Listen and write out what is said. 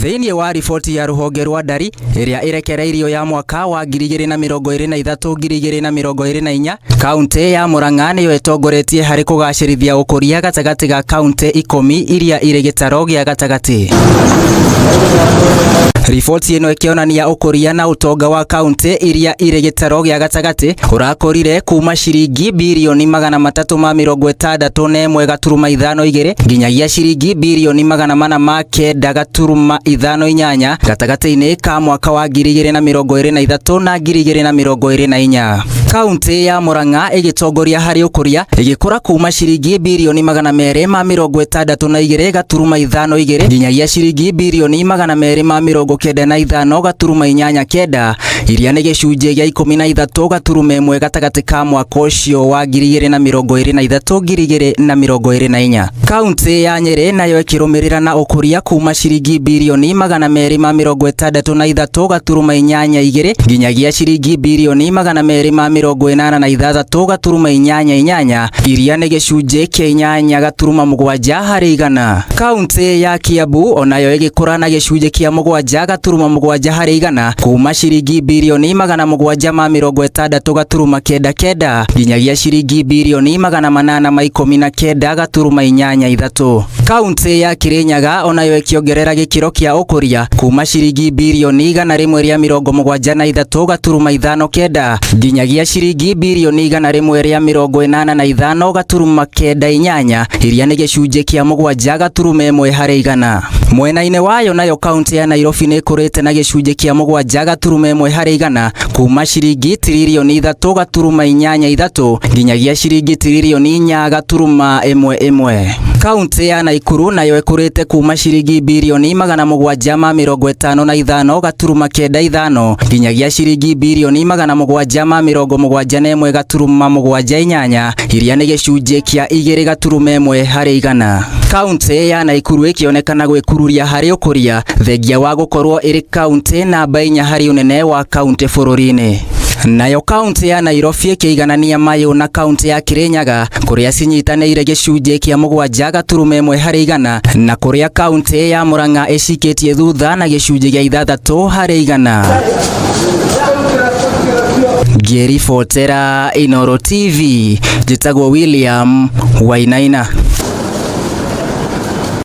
Thĩinĩ wa riboti ya rũhonge rwa ndari ĩrĩa ĩrekereirio ya mwaka wa 2023 2024, kaunti ya Murang'a nĩyo ĩtongoretie harĩ kũgacĩrithia ũkũria gatagatĩ ga kaunti 10 iria irĩ gĩtaro gĩa gatagatĩ. Riboti ĩno ĩkĩonania ũkũria na ũtonga wa kaunti iria irĩ gĩtaro gĩa gatagatĩ ũrakũrire kuma ciringi birioni 361.52 nginyagia ciringi birioni 409.58 gatagatĩ-inĩ ka mwaka wa 2023 na 2024. Kaunti ya Murang'a ĩgĩtongoria harĩ ũkũria, ĩgĩkũra kuma ciringi birioni 262.52 nginyagia ciringi birioni 295.89 iria nĩ gĩcunjĩ gĩa 13.1 gatagatĩ ka mwaka ũcio wa 2023 2024. Kaunti ya Nyeri nayo ĩkĩrũmĩrĩra na ũkũria kuma ciringi birioni 263.82 nginyagia ciringi birioni 286.88 iria nĩ gĩcunjĩ kĩa 8.7 harĩ igana. Kaunti ya Kiambu onayo ĩgĩkũra na gĩcunjĩ kĩa 7.7 harĩ igana kuma ciringi birioni 760.99 nginyagia ciringi birioni 819.83. Kaunti ya Kirinyaga onayo ĩkĩongerera gĩkĩro kĩa ũkũria kuma ciringi birioni 173.59 nginyagia ciringi birioni 185.98 iria nĩ gĩcunjĩ kĩa 7.1 harĩ igana. Mwena-inĩ wayo nayo kaunti ya Nairobi nĩ ĩkũrĩte na gĩcunjĩ kĩa 7.1 harĩ igana kuma ciringi tiririoni 3.83 nginyagia ciringi tiririoni 4.11. Kaunti ya Nakuru nayo ĩkũrĩte kuma ciringi birioni 755.95 nginyagia ciringi birioni 771.78 iria nĩ gĩcunjĩ kĩa 2.1 harĩ igana. Kaunti ya Nakuru ĩkĩonekana gwĩkururia harĩ ũkũria thengia wa gũkorwo ĩrĩ kaunti namba 4 harĩ ũnene wa kaunti bũrũri-inĩ. Nayo kaunti ya Nairobi ĩkĩiganania mayũ na kaunti ya Kirinyaga kũrĩa cinyitanĩire gĩcunjĩ kĩa 7.1 harĩ igana na kũrĩa kaunti ya Murang'a ĩcikĩtie thutha na gĩcunjĩ gĩa 6 harĩ igana. Ngĩribotera Inooro TV, njĩtagwo William Wainaina.